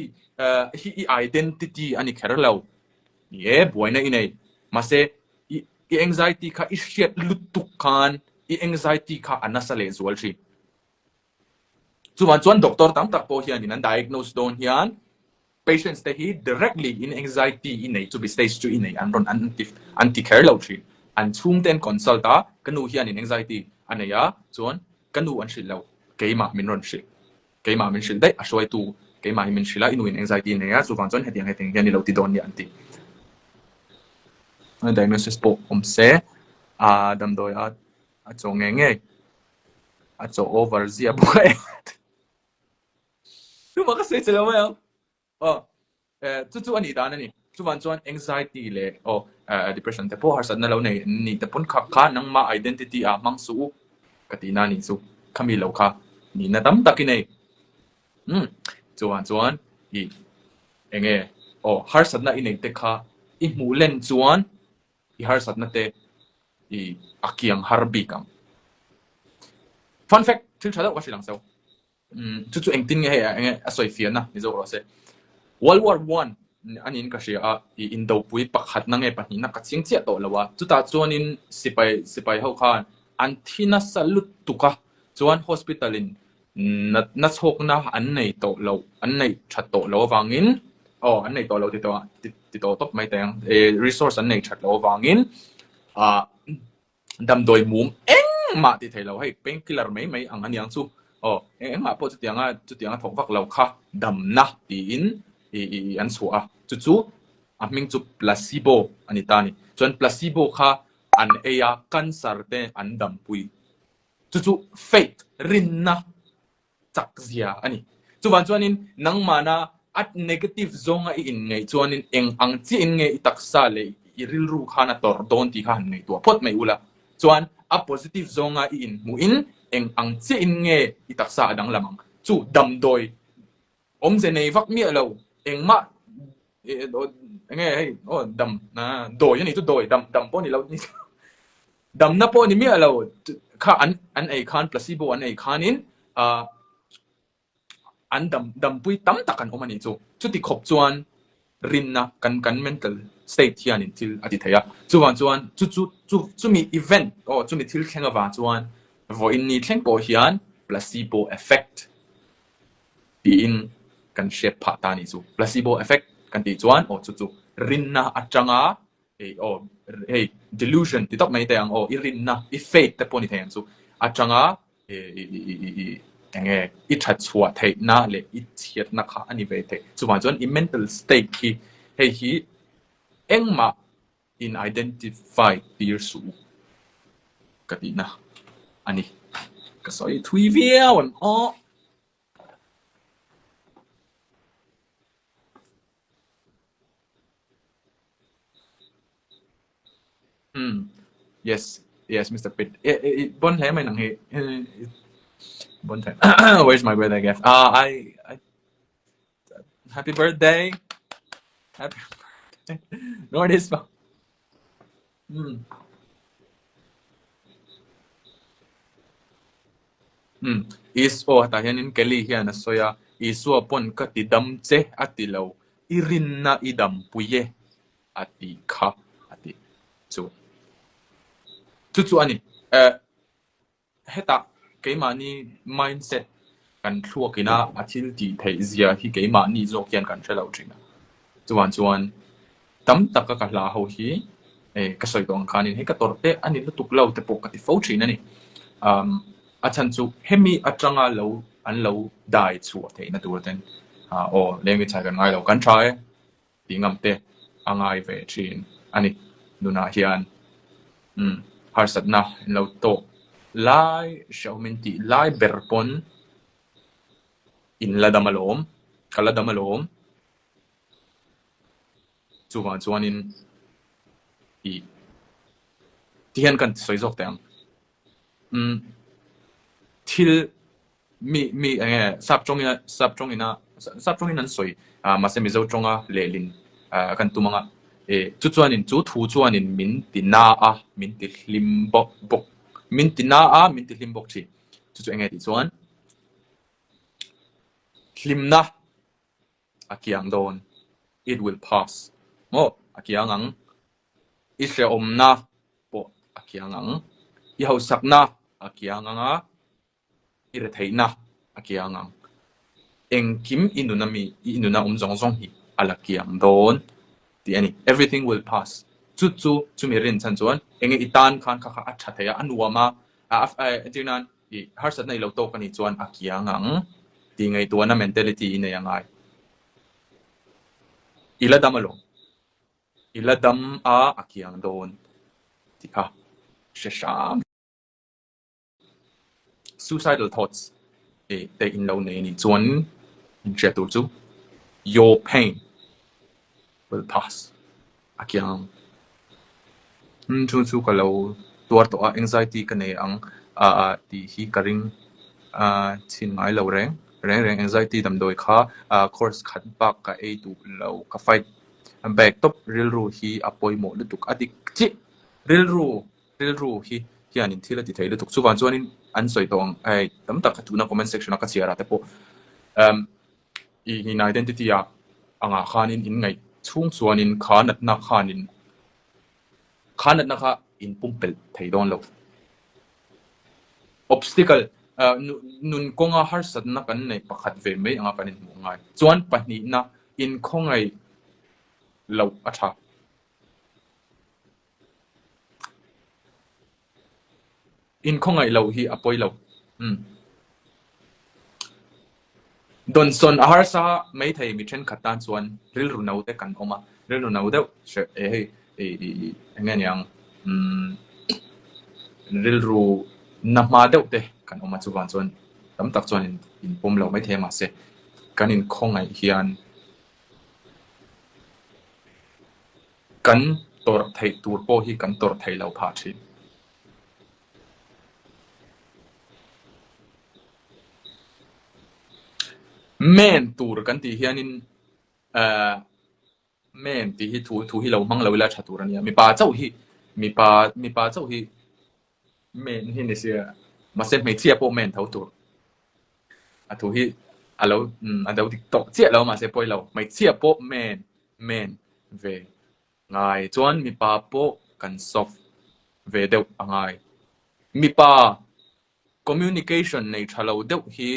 hi i identity a ni kher lo. Ni e, buaina i nei. Mahse, i i anxiety kha i hriat lutuk khan i anxiety kha a nasa leh zual thin. Chuvang chuan doctor tam tak pawh hianin an diagnose dawn hian Patients te hi directly in anxiety i nei chu bi stage chu i nei an rawn an ti an ti kher lo thin. An chhungte an consult a, ka nu hianin anxiety a nei a, chuan ka nu an hrilh lo, keimah min rawn hrilh, keimah min hrilh daih, a hruaitu keimah hi min hrilh a, i nu in anxiety a nei a, chuvang chuan hetiang hetiang hian i lo ti dawn nia an ti. Diagnosis pawh awm se, a damdawi a a chaw ngei ngei, a chaw over zia bawk a e. Tumah ka sawi che lo mai ang. Aw, eh, chu chu a nih dan a ni. Chuvan chuan anxiety leh aw, eh, depression te pawh harsatna lo nei an nih te pawn kha kha nangmah identity ah hmang suh u ka tihna a nih chu. Khami lo kha nihna tam tak i nei. Umm, chuvan chuan i enge aw, harsatna i neih te kha i hmuh len chuan i harsatna te i a kiang har bik ang. Fun fact, thil tha deuh ka hrilh ang cheu. Chu chu engtin nge hei enge a sawi fiahna ni zawk rawh se. World War One anin ka hria a, i indopui pakhatna nge pahnihna ka ching chiah tawh lo a. Chutah chuanin sipai sipai ho khan an thi nasa lutuk a, chuan hospital in natna chhawkna an nei tawh lo, an neih that tawh loh avangin aw an nei tawh lo ti tawh ti tawh tawp mai teh ang, resource an nei that loh avangin ah Damdawi mum engmah ti thei lo, hei pain killer mai mai ang a niang chu aw, eng engmah pawh chutianga chutianga thawk vak lo kha damna tiin i i an chhuah a, chu chu a hming chu placebo a ni ta a ni. Chuan placebo kha an ei a, cancer te an dampui. Chu chu faith, rinna chak zia a ni. Chuvang chuanin nangmahna a negative zawnga i inngaih chuanin eng ang chiahin nge i taksa leh i rilru khan a tawrh dawn tih kha han ngaihtuah phawt mai ula. Chuan a positive zawnga i inhmuhin eng ang chiahin nge i taksa a danglam ang. Chu damdawi awmze nei vak miah lo engmah eng nge hei aw dam dawi a nih chu dawi dam dam pawh a ni lo Damna pawh ni miah lo kha an an ei khan placebo an ei khanin ah an dam dampui tam tak an awm a nih chu. Chuti khawp chuan rinna kan kan mental state hianin thil a ti thei a. Chuvang chuan chu chu chu chumi event aw chumi thil thleng avang chuan vawiin ni thleng pawh hian placebo effect tiin kan hriat phah ta a nih chu. Placebo effect kan tih chuan aw chu chu rinna atanga Hei aw hei delusion ti tawp mai teh ang aw i rinna i faith te pawh ni thei ang chu atanga i i i i i. Enge i that chhuah theihna leh i chhiatna kha a ni ve thei. Chuvang chuan i mental state hi hei hi engmah in identify tir suh u ka tihna a ni. Ka sawi thui viau ang aw. Umm yes yes Mister Pitt i i i bon hle mai nang hi bon hle where's my birthday gift ah I I happy birthday happy birthday North East umm umm Is aw hetah hianin Kelly hian a sawi a Isua pawn ka ti dam che a ti lo i rinna i dampui e a ti kha a ti chu. Chu chu a ni. Eh, hetah keimahni mindset kan thluakin a a thil tih theih zia hi keimahni zawk hian kan hre lo thin a. Chuan chuan tam taka ka hla ho hi eh ka sawi tawh ang khanin hei ka tawrh te a ni lutuk lo te pawh ka ti fo thin a ni. Um, a chhan chu hemi atanga lo an lo dai chhuah theihna tur ten ah aw leng i chhai kan ngai lo kan tha e. tih ngam te a ngai ve thin a ni. Nunah hian umm harsatna in lo tawk lai hrehawmin tih lai ber pawn in la dam alawm, ka la dam alawm. Chuvang chuanin ih ti hian kan sawi zawk teh ang. Umm thil Mi mi eng nge sap tawngin sap tawngin a sap tawngin an sawi ah mahse Mizo tawnga lehlin ah kan tum ang a eh chu chuanin chu thu chuanin min ti na a min ti hlim bawk bawk min ti na a min ti hlim bawk thin chu chu eng nge tih chuan hlimna a kiang dawn it will pass maw a kiang ang i hrehawmna pawh a kiang ang i hausakna a kiang ang a. I retheihna a kiang ang. Engkim i nuna mi, i nuna awm zawng zawng hi a la kiang dawn tih a ni. Everything will pass. Chu chu chumi rin chhan chuan enge i tan khan kha kha a tha thei a, a nuam a, entir nan i harsatna i lo tawk a nih chuan a kiang ang tih ngaihtuahna mentality i nei a ngai. I la dam alawm. I la dam a, a kiang dawn tih kha hre hram. Suicidal thoughts eh te in lo nei a nih chuan in hriat tur chu your pain will pass a kiang ang. Umm chu chu ka lo tuar tawh a anxiety ka nei ang ah tih hi ka ring ah chhin ngai lo reng reng reng anxiety damdawi kha ah course khat bak ka ei duh lo ka fight back tawp rilru hi a pawimawh lutuk a dik chiah rilru Rilru hi hianin thil a ti thei lutuk. Chuvang chuanin an sawi tawh ang hei tam tak kha tuna comment section a ka chhiar ah te pawh umm i in identity ah angah khanin in ngaih chhung chuanin kha natna khanin kha natna kha in pumpelh thei dawn lo. Obstacle ah nun kawnga harsatna kan neih pakhat ve mai anga kan inhmuh ngai. Chuan pahnihna inkhawngaih loh a tha. Inkhawngaih loh hi a pawi lo. Umm. Dawnsawn a harsa maithei mi thenkhat tan chuan rilru no te kan awm a, rilru no deuh hreh eh hei ih eng nge niang umm rilru na hma deuh te kan awm a chuvang chuan tam tak chuan inpawm lo maithei a mahse kan inkhawngaih hian Kan tawrh theih tur pawh hi kan tawrh theih loh phah thin. Men tur kan tih hianin eh men tih hi thu thu hi lo hmang lo ila tha tur a nia. Mipa chauh hi mipa mipa chauh hi men hi ni sia mahse hmeichhia pawh men tho tur. A thu hi a lo a lo dik tawh chiah lo mahse pawi lo. Hmeichhia pawh men men ve ngai chuan mipa pawh kan soft ve deuh a ngai. Mipa communication nei tha lo deuh hi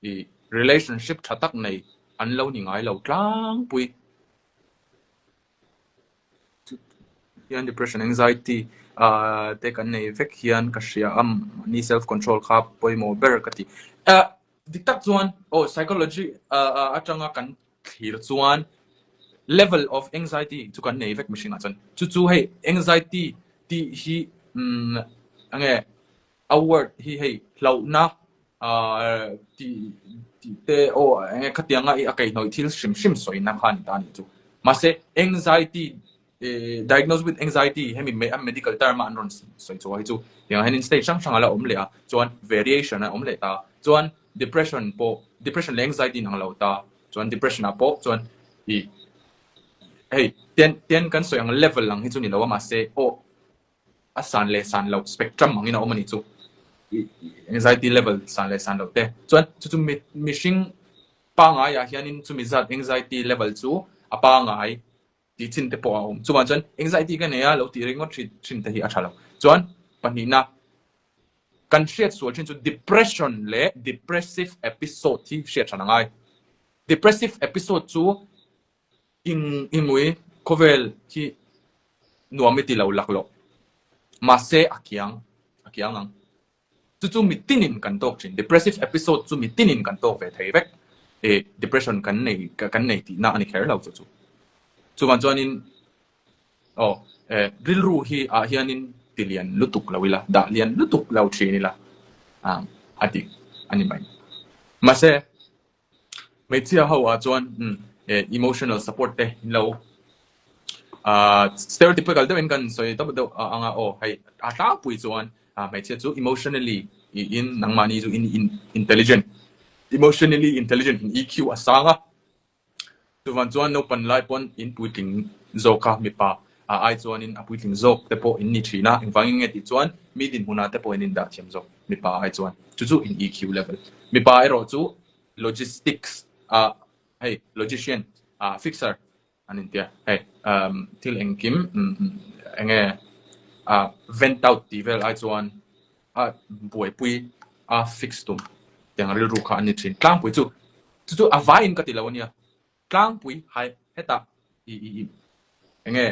ih relationship tha tak nei an lo ni ngai lo tlangpui. Hian depression anxiety ah te kan nei vek hian ka hria a mahni self control kha pawimawh ber ka ti. Dik tak chuan aw psychology atanga kan thlir chuan level of anxiety chu kan nei vek mihringah chuan chu chu hei anxiety tih hi umm enge a word hi hei hlauhna ah tih tih te aw enge khatianga a kaihhnawih thil hrim hrim sawina kha a ni ta a nih chu mahse anxiety Diagnosed with anxiety hemi a medical term a an rawn sawi chhuah hi chu tiangah hianin stage hrang hrang a la awm leh a, chuan variation a awm leh ta, chuan depression pawh depression leh anxiety in ang lo ta, chuan depression ah pawh chuan ih hei tian tian kan sawi ang level ang hi chu ni lo a mahse aw a san leh san loh spectrum angin a awm a nih chu ih anxiety level san leh san loh te chuan chu chu mihring pangaiah hianin chumi zat anxiety level chu a pangai tih chin te pawh a awm. Chuvang chuan anxiety ka nei a, lo tih ringawt thin thin te hi a tha lo. Chuan pahnihna, kan hriat sual thin chu depression leh depressive episode hi hriat hran a ngai. Depressive episode chu ing ingui khawvel hi nuam i ti lo laklawh. Mahse a kiang, a kiang ang. Chu chu mitinin kan tawk thin. Depressive episode chu mitinin kan tawk ve thei vek. Eh, depression kan nei kan nei tihna a ni kher lo chu chu. Chuvang chuanin aw eh rilru hi ah hianin ti lian lutuk lo ila, dah lian lutuk lo thin ila ah a dik a ni mai. Mahse Hmeichhia ho ah chuan emotional support te in lo ah stereotypical deuh in kan sawi deuh deuh ang a aw hei a tlangpui chuan hmeichhia chu emotionally in nangmahni chu in intelligent emotionally intelligent in EQ a sang a chuvang chuan naupan lai pawn in puitling zawk a mipa ah ai chuanin a puitling zawk te pawh in ni thin a engvangin nge tih chuan mi dinhmunah te pawh in indah thiam zawk mipa ai chuan chu chu in EQ level mipa erawh chu logistics ah hei logician ah fixer an intia hei um thil engkim enge ah vent out tih vel ai chuan a buaipui a fix tum tiang rilru kha an ni thin tlangpui chu chu chu a vaiin ka ti lo ania. Tlangpui hai hetah i i i enge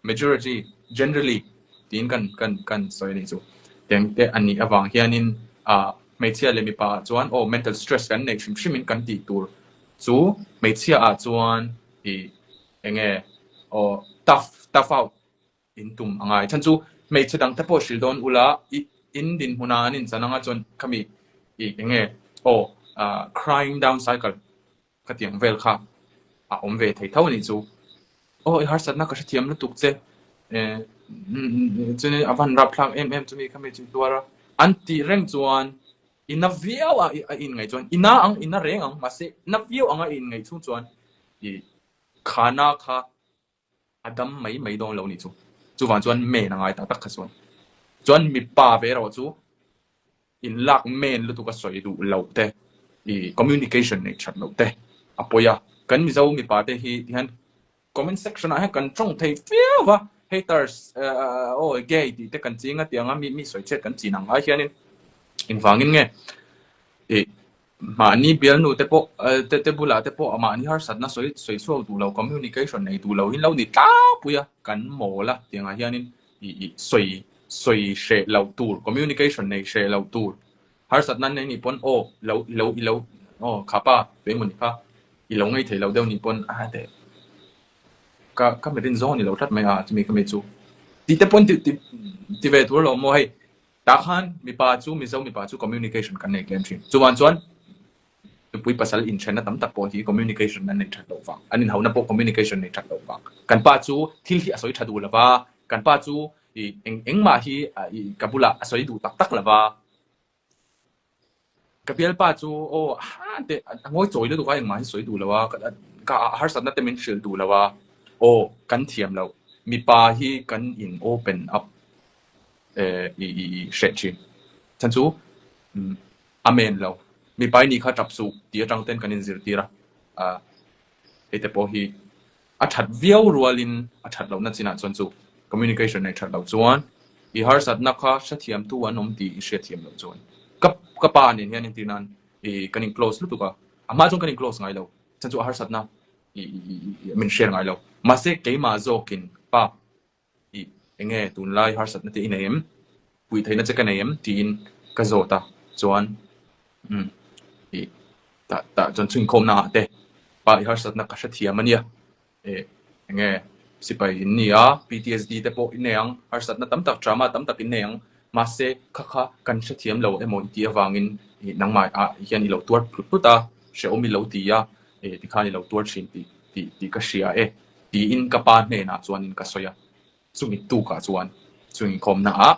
majority generally tiin kan kan kan sawi anih chu. Tiang te a nih avang hianin ah hmeichhia leh mipa ah chuan aw mental stress kan neih hrim hrim in kan tih tur chu hmeichhia ah chuan i enge aw tough tough out in tum a ngai. Chhan chu hmeichhe dang te pawh hrilh dawn ula i in dinhmunah an inchan anga chuan khami i enge aw ah crying down cycle Khatiang vel kha a awm ve thei tho a nih chu. Aw i harsatna ka hrethiam lutuk che eh chuni a van rapthlak em em chumi khami chu i tuar a. An tih reng chuan i na viau a a inngaih chuan i na ang i na reng ang mahse na viau anga i inngaih chhung chuan i khana kha a dam mai mai dawn lo nih chu. Chuvang chuan men a ngai tak tak kha chuan. Chuan mipa ve erawh chu in lak men lutuk a sawi duh loh te, i communication neih that loh te a pawi a. Kan Mizo mipa te hi tihian comment section ah hian kan tawng thei viau va, haters aw gay tih te kan ching a tiang a mi mi sawi chhiat kan chin ang lai hianin engvangin nge i Mahni bialnu te pawh te te bulah te pawh mahni harsatna sawi sawi chhuak duh lo, communication nei duh lo hi lo ni tlangpui a, kan mawl a tiangah hianin ih ih sawi sawi hreh loh tur, communication nei hreh loh tur, harsatna nei nih pawn aw lo i lo i lo aw khapa tu emaw ni kha i lo ngei thei lo deuh nih pawn a teh ka ka mi rin zawng a ni lo tlat mai a chumi ka mi chu tih te pawn ti ti ti ve tur alawm maw hei. Tah khan mipa chu Mizo mipa chu communication kan nei tlem thin. Chuvang chuan nupui pasal inthenna tam tak pawh hi communication an nei that loh vang, an inhauhna pawh communication nei that loh vang. Kan pa chu thil hi a sawi tha duh lo va, kan pa chu ih eng engmah hi ih ka bulah a sawi duh tak tak lo va. Ka bialpa chu aw ha teh a ngawi chawi lutuk a engmah hi sawi duh lo a, ka harsatna te min hrilh duh lo a, aw kan thiam loh mipa hi kan in open up eh i i i hreh thin. Chhan chu amen lo mipa i nih kha tap suh tih atang ten kan inzirtir a, ah hei te pawh hi A that viau rualin a that lohna chinah chuan chu communication nei that loh chuan i harsatna kha hrethiamtu an awm tih i hriatthiam loh chuan ka ka pa nen hian entir nan i kan in close lutuk a, a hma chuan kan in close ngai lo chhan chu a harsatna i i min hriat ngai lo mahse keimah zawkin pa I enge tunlai harsatna te i nei em? Puih theihna che ka nei em? tiin ka zawt a, chuan umm Ih tah tah chuan chhunkhawmna ah te pa i harsatna ka hrethiam a nia. Ih enge sipai in ni a, PTSD te pawh i nei ang, harsatna tam tak trauma tam tak in nei ang. Mahse kha kha kan hrethiam lo emaw i tih avangin ih nangmah ah hian i lo tuar tlut tlut a, hrehawm i lo ti a, ih tikhan i lo tuar thin tih tih tih ka hria e tiin ka pa hnenah chuanin ka sawi a. Chumi tukah chuan chung inkhawmna ah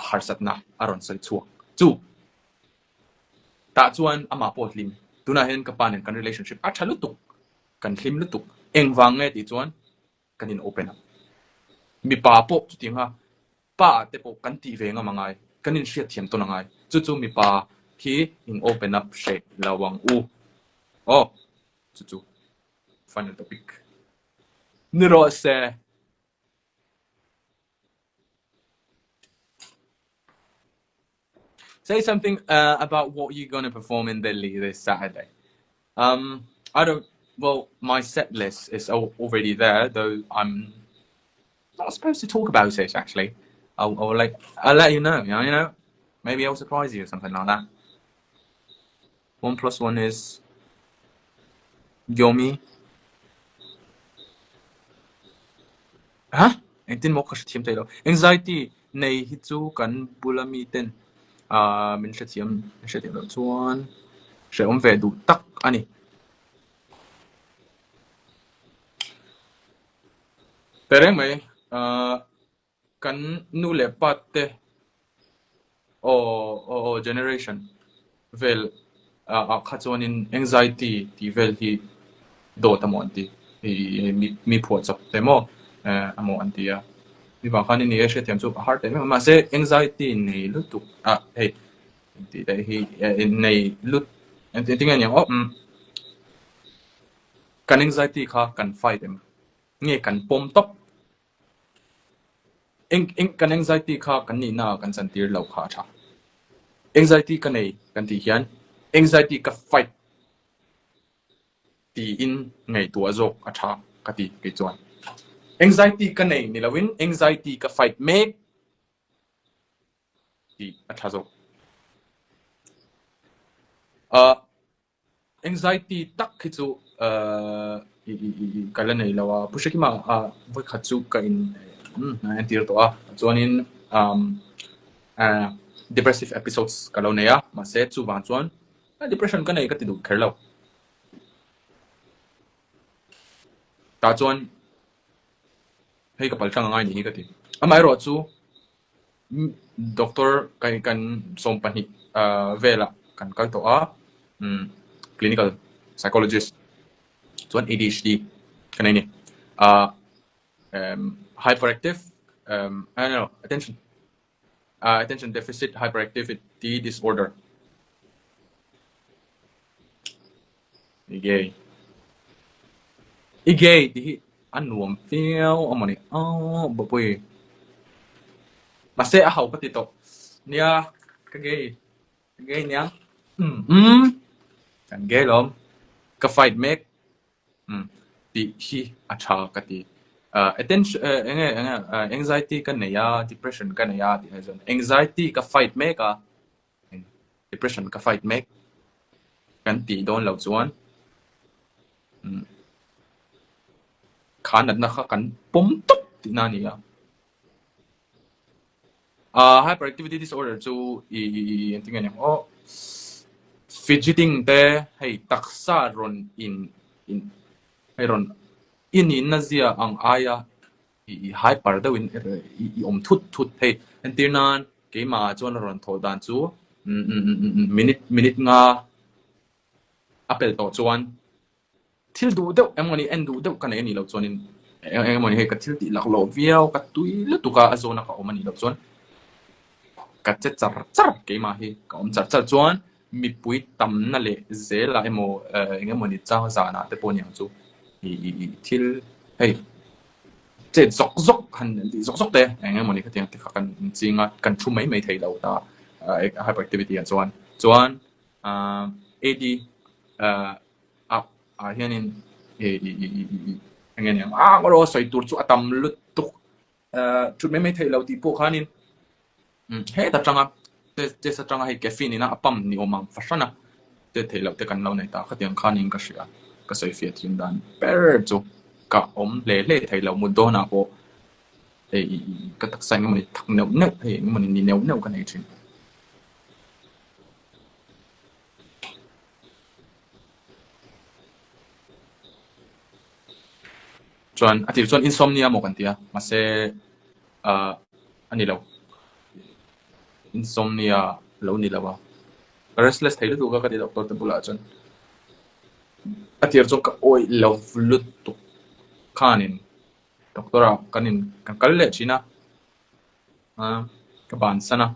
a harsatna a rawn sawi chhuak chu. Tah chuan amah pawh hlim. Tunah hian ka pa nen kan relationship a tha lutuk, kan hlim lutuk. Engvang nge tih chuan kan in open up. Mipa pawh chutianga pa ah te pawh kan tih ve ngam a ngai, kan in hriatthiam tawn a ngai. Chu chu mipa hi in open up hreh lo ang u. Aw, chu chu final topic ni rawh se. Say something uh, about what you're going to perform in Delhi this Saturday. Um, I don't. Well, my set list is already there, though I'm not supposed to talk about it. Actually, I'll, I'll let I'll let you know. You know, you know, maybe I'll surprise you or something like that. 1 plus 1 is Yomi. Ha? Engtin maw ka hrethiam thei lo. Anxiety nei hi chu kan bula mi ten ah min hrethiam min hrethiam loh chuan hrehawm ve duh tak a ni. Tehreng mai ah Kan nu leh pa te aw aw aw generation vel ah kha chuanin anxiety tih vel hi dawt amaw an ti ih mi mi phuah chawp te maw eh amaw an ti a mi vang khan ni e hriatthiam chu a har teh em mahse anxiety nei lutuk ah hei tih te hi nei lut engtin nge niang aw umm kan anxiety kha kan fight em nge kan pawm tawp. Eng eng kan anxiety kha kan nihna ah kan chantir lo kha a tha. Anxiety ka nei kan tih hian anxiety ka fight tiin ngaihtuah zawk a tha ka ti kei chuan. Anxiety ka nei ni loin anxiety ka fight mek tih a tha zawk. Ah. Anxiety tak hi chu ka la nei lo a, Pu Hrekima vawikhat chu ka in entir tawh a, chuanin depressive episodes ka lo nei a, mahse chuvang chuan depression ka nei ka ti duh kher lo. Tah chuan hei ka paltlang angai nih hi ka ti. Amaherawhchu Doctor kan kan 12 velah kan kal tawh a, clinical psychologist chuan ADHD ka nei a ni. Ahh hyperactive I don't know attention attention deficit hyperactivity disorder. I gay. I gay tih hi a nuam viau a mawni aw bawpui. Mahse a ho ka ti tawh. Nia ka gay. Ka gay nia. Umm umm. Kan gay lawm. Ka fight mek. Umm tih hi a tha ka ti. Ah attention eng nge eng nge anxiety ka nei a depression ka nei a tih ai chuan anxiety ka fight mek a. Depression ka fight mek kan tih dawn loh chuan kha natna kha kan pawm tawp tihna a ni a. Ahh hyperactivity disorder chu ih engtin nge ni ang aw fidgeting te hei taksa rawn in in hei rawn i nihna zia ang aia i hyper deuhin i awm thut thut thei. Entir nan keimah ah chuan a rawn thawh dan chu minute minute nga a pel tawh chuan thil duh deuh eng emawni en duh deuh ka nei a nih loh chuanin eng emawni hei ka thil tih lak loh viau ka tui lutuk a a zawn a ka awm a nih loh chuan ka che char char keimah hi ka awm char char chuan mipui tamna leh zelah emaw eng emawni chang zanah te pawh aniang chu ih thil hei chet zawk zawk han tih zawk zawk te eng emawni khatiang te kha kan ching a kan thu mai mai thei lo ta hyperactivity ah chuan chuan ahh AD ahh ah hianin ih ih ih ih eng nge niang ah erawh sawi tur chu a tam lutuk ahh thut mai mai thei lo tih pawh khanin heta tanga test atanga hei caffeine ina a pump ni awm ang fahran a. Chet theih loh te kan lo nei ta khatiang khanin ka hria. Ka sawi fiah thiam dan ber chu ka awm hle hle thei lo mut dawnah pawh hei ka taksa engemaw thak neuh neuh hei engemaw ni neuh neuh ka nei thin. Chuan a tir chuan insomnia maw kan ti a mahse ah a ni lo insomnia lo ni lo a ka restless thei lutuk a ka ti doctor te bulah chuan a tir chuan ka awih lo lutuk khanin doctor ah kan in kan kal leh thin a. Ka bansan a,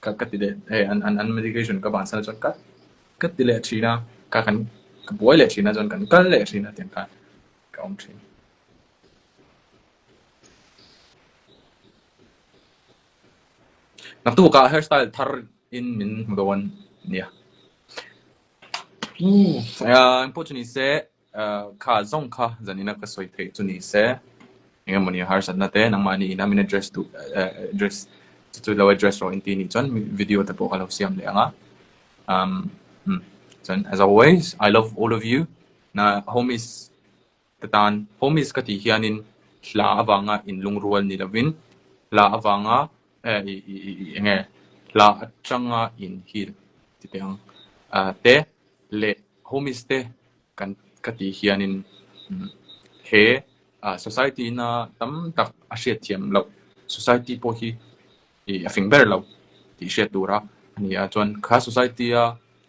ka ka ti leh hei an an an medication ka bansan a chuan ka ka ti leh thin a, ka kan ka buai leh thin a chuan kan kal leh thin a tiang khan ka awm thin. Naktukah hairstyle thar in min hmu dawn nia. Engpawh chu ni se. Kha zawng kha zanina ka sawi theih chu ni se, engemawni harsatna te nangmahni ina min address duh address chu chu lo address rawh inti nih chuan video te pawh ka lo siam leh ang a. Umm chuan as always I love all of you na homies te tan homies ka tih hianin hla avanga inlungrual ni lovin hla avanga enge hla atanga in heal ti teh ang te leh Homies te kan ka tih hianin he society ina tam tak a hriatthiam loh society pawh hi ih a fing ber lo tih hriat tura a ni a chuan kha society a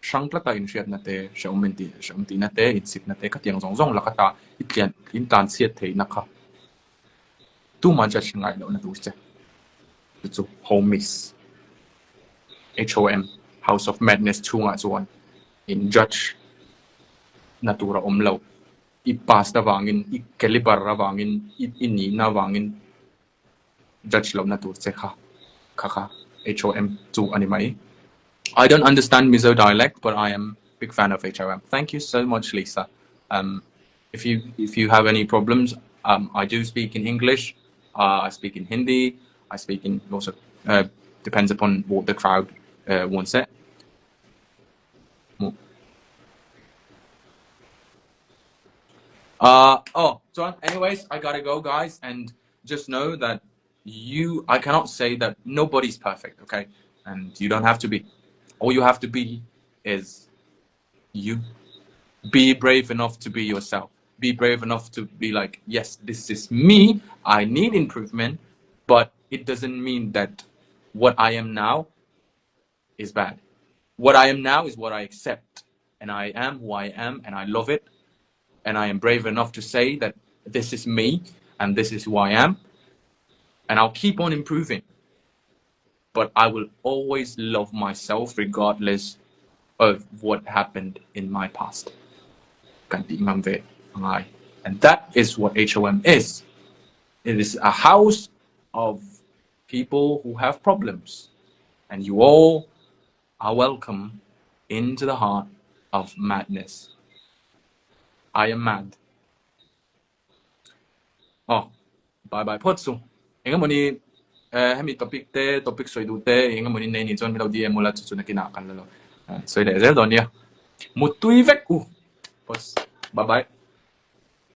hrang tlata inhriatna te hrehawm intih hrehawm tihna te insipna te khatiang zawng zawng lakata i tlian in tlanchhiat theihna kha Tumah judge ngai lohna tur che chu chu Homies, HOM, House of Madness chhungah chuan in judge na tur a awm lo. I past avangin, i caliber avangin, i nihna avangin judge lohna tur che kha kha kha HOM chu a ni mai. I don't understand Mizo dialect but I am big fan of HOM. Thank you so much Lisa. Um, if you if you have any problems, um, I do speak in English, uh, I speak in Hindi, I speak in also uh, depends upon what the crowd uh, wants it. Uh, oh, so anyways, I gotta go, guys, and just know that you, I cannot say that nobody's perfect, okay? And you don't have to be. All you have to be is you. Be brave enough to be yourself. Be brave enough to be like, yes, this is me. I need improvement, but it doesn't mean that what I am now is bad. What I am now is what I accept, and I am who I am, and I love it. And I am brave enough to say that this is me and this is who I am. And I'll keep on improving. But I will always love myself regardless of what happened in my past. And that is what HOM is. It is a house of people who have problems. And you all are welcome into the heart of madness. I am mad. Oh, bye bye phawt chu. Engemawni eh hemi topic te topic sawi duh te engemawni nei nih chuan min lo DM ula chu chu nakinah kan la lo sawi leh zel dawn nia. Muttui vek u. Boss. Bye bye.